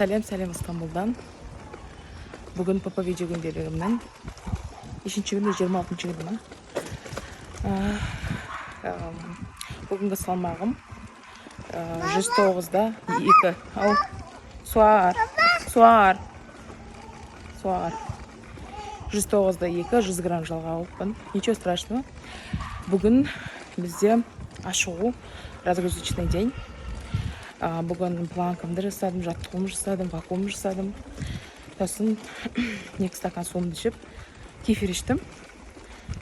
Сәлем, сәлем Стамбулдан. Бүгін ПП видео күнделігімнің нешінші күні, 26 күні ма? Бүгінгі салмағым 109,2. Ау, суар, суар, суар. 109,2, 100 грамм жалға алыппын. Ничего страшного. Бүгін бізде ашығу, разгрузочный день. Бүгін планкамды жасадым, жаттығуымды жасадым, вакуум жасадым. Сосын 2 стакан суымды ішіп, кефир іштім.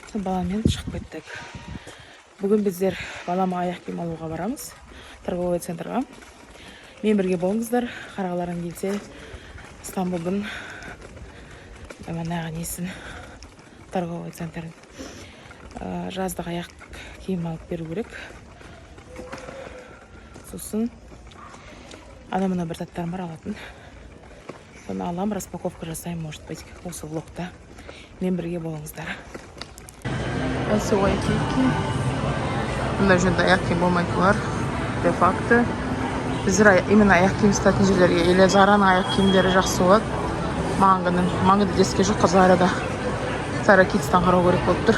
Сосын баламмен шығып кеттік. Бүгін біздер балама аяқ киім алуға барамыз, торговый центрға. Мен бірге болыңыздар, қарағыларың келсе, Стамбулдың манағы несін, торговый центрін. Жаздық аяқ киім алып беру керек. Сосын ана мына бір заттарым бар алатын. Соны алам, распаковка жасаймын, может быть, осы влогта. Мен бірге болыңыздар. Мына жерде аяқ киім болмайды бұлар. Де факто. Біздер именно аяқ киім сататын жерлерге или Зараның аяқ киімдері жақсы болады. Мангының, Мангыда деске жоқ, Зарада. Зара Кидстан қарау керек болып тұр.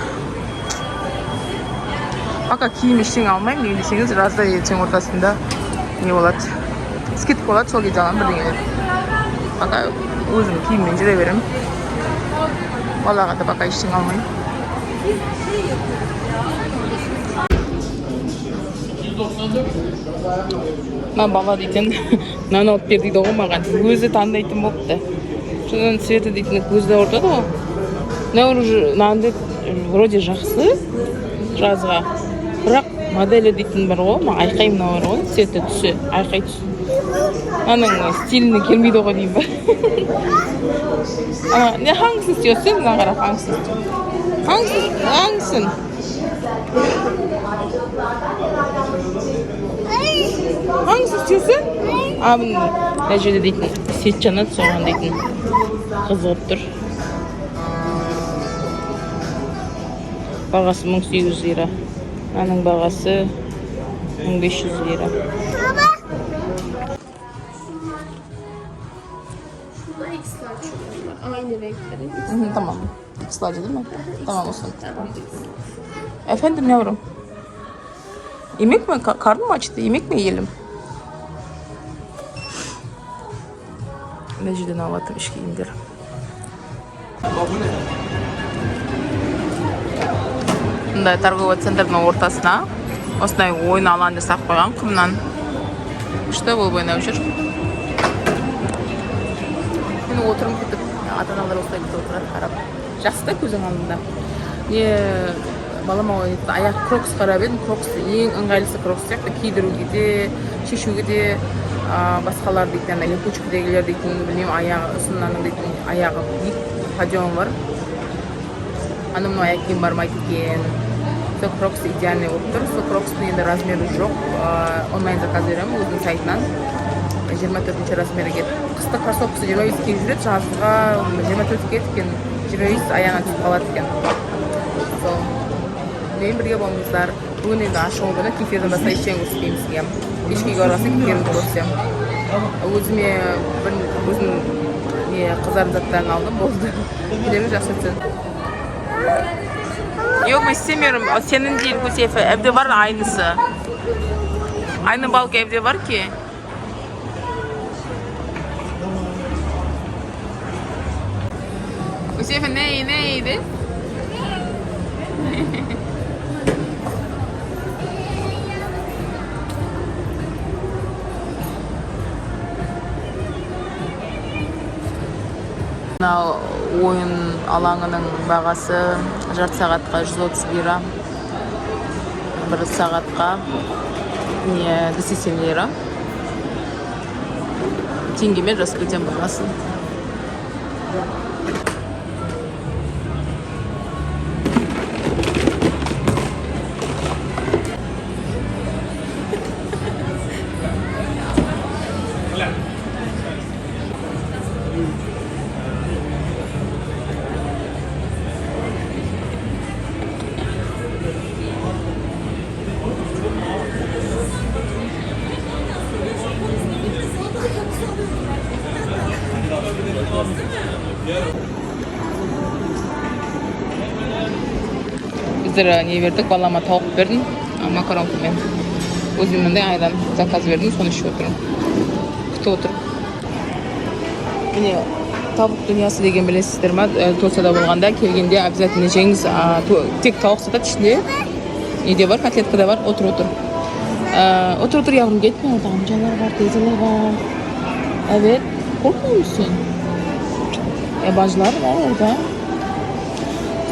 Пока киім ештеңе алмаймын, неге десеңіз, жазда ертең ортасында не болады? Скидка болады, сол кезде аламын бірдеңелер. Пока өзім киіммен жүре беремін. Балаға да пока ештеңе алмаймын. Мына бала дейтін нан алып бер дейді ғой маған. Өзі таңдайтын болыпты. Содан цветі дейтін көзді ауыртады ғой. Мына уже нанды вроде жақсы жазға. Бірақ моделі дейтін бар ғой, мына айқай мынау бар ғой, цветі түсі, айқай түсі. Аның стиліне келмейді ғой деймін ба. Ана, не hangisini istiyorsun? Мына қара, hangisini istiyorsun? Hangisini? Hangisini? Hangisini istiyorsun? А, мына жерде дейтін сет жанады, соған дейтін қызығып тұр. Бағасы 1800 лира. Аның бағасы 1500 лира. Şurada X large olanlar. Aynı renklerin. Hı, tamam. X large değil mi? Tamam olsun. Tamam. Efendim yavrum. Yemek mi? Karnım mı açtı? Yemek mi yiyelim? Мына жерден алып жатырмын іш киімдер. Мындай торговый центрдің ортасына осындай ойын алаңы жасап қойған құмнан. Күшті болып ойнап жүр. Мен отырмын күтіп, ата аналар осылай күтіп отырады қарап. Жақсы да көзің алдында. Не балама аяқ крокс қарап едім, крокс ең ыңғайлысы крокс сияқты кидіруге де, шешуге де, басқалар дейтін, ана липучкадегілер дейтін, білмеймін, аяғы ұзыннаның дейтін аяғы биік подъемы бар. Ана мынау аяқ киім бармайды екен. Сол крокс идеальный болып тұр. Сол крокстың енді размері жоқ. Онлайн заказ беремін өзінің сайтынан. 24 размері келді. Қыста кроссовкасы 25 киіп жүреді, жазға 24 киеді екен, 25 аяғына түсіп қалады екен. Сол. Менімен бірге болыңыздар. Бүгін енді ашығу күні, кефирден басқа ештеңе көрсетпеймін сізге. Ешкіге барғасын кефирді көрсетемін. Өзіме бір өзім не қыздардың заттарын алдым, болды. Күндеріңіз жақсы өтсін. Yok istemiyorum. O senin değil bu Seyfe. Evde var aynısı. Aynı balk evde var ki. Bu Seyfe neydi? Мынау ойын алаңының бағасы жарты сағатқа 130 лира, бір сағатқа не 280 лира. Теңгемен жазып кетемін бағасын. Біздер не бердік, балама тауық бердім, макаронкамен. Өзім мындай айран заказ бердім, соны ішіп отырмын. Күтіп отырмын. Міне, Tavuk Dünyası деген білесіздер ма? Турцияда болғанда, келгенде обязательно жеңіз. Тек тауық сатады, ішінде не де бар, котлетка да бар. Отыр, отыр. Отыр, отыр, yavrum, gitme, orada amcalar var, teyzeler var. Evet, korkmuyor musun? Yabancılar var orada.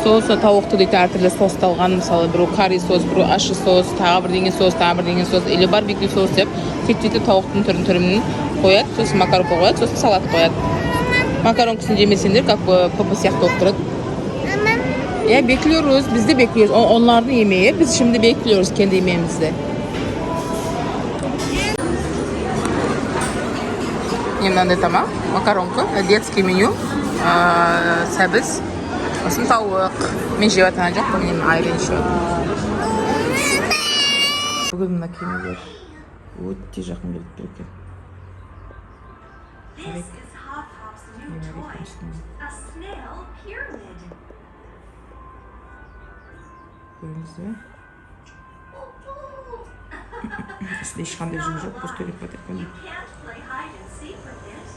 Соусы тауықты дейді, әртүрлі состалған, мысалы, біреу карри соус, біреу ащы соус, тағы бірдеңе соус, тағы бірдеңе соус или барбекю соус деп, сөйтіп, сөйтіп тауықтың түрін түрін қояды, сосын макаронка қояды, сосын салат қояды. Макаронкасын жемесеңдер, как бы пп сияқты болып тұрады. Ya bekliyoruz, biz de bekliyoruz. Onların yemeği, biz şimdi bekliyoruz kendi yemeğimizi. Не, мынандай тамақ, макаронка, детский меню, сәбіз, сосын тауық. Мен жеп жатқан жоқпын, мен айран ішіп жатырмын. Бүгін мына кемелер өте жақын келіп тұр екен. This is Hop Hop's new Yine toy, ekmiştim. A snail pyramid. Көрдіңіз бе? Үстінде ешқандай жүк жоқ, пустой деп жатыр екен. You can't play hide and seek with it.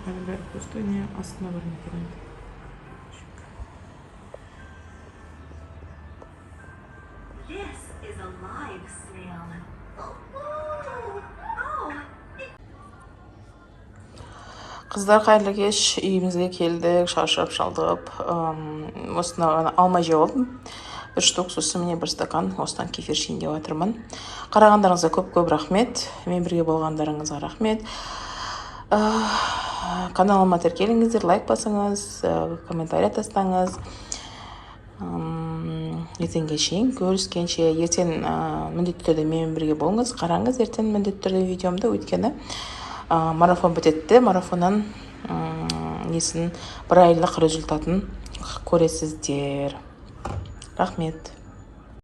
Бәрі, бәрі пустой, не астында бар ма екен енді? Жүк. This is a live snail. Oh, it Қыздар, қайырлы кеш! Үйімізге келдік, шаршап шалдығып. Осыны ғана алма жеп алдым, бір штук, сосын міне бір стакан осыдан кефир ішейін деп жатырмын. Қарағандарыңызға көп көп рахмет, мен бірге болғандарыңызға рахмет. Каналыма тіркеліңіздер, лайк басыңыз, комментарий тастаңыз. Ертеңге шейін көріскенше! Ертең міндетті түрде менімен бірге болыңыз, қараңыз ертең міндетті түрде видеомды, өйткені марафон бітеді, марафоннан несін, бір айлық результатын көресіздер. Рахмет.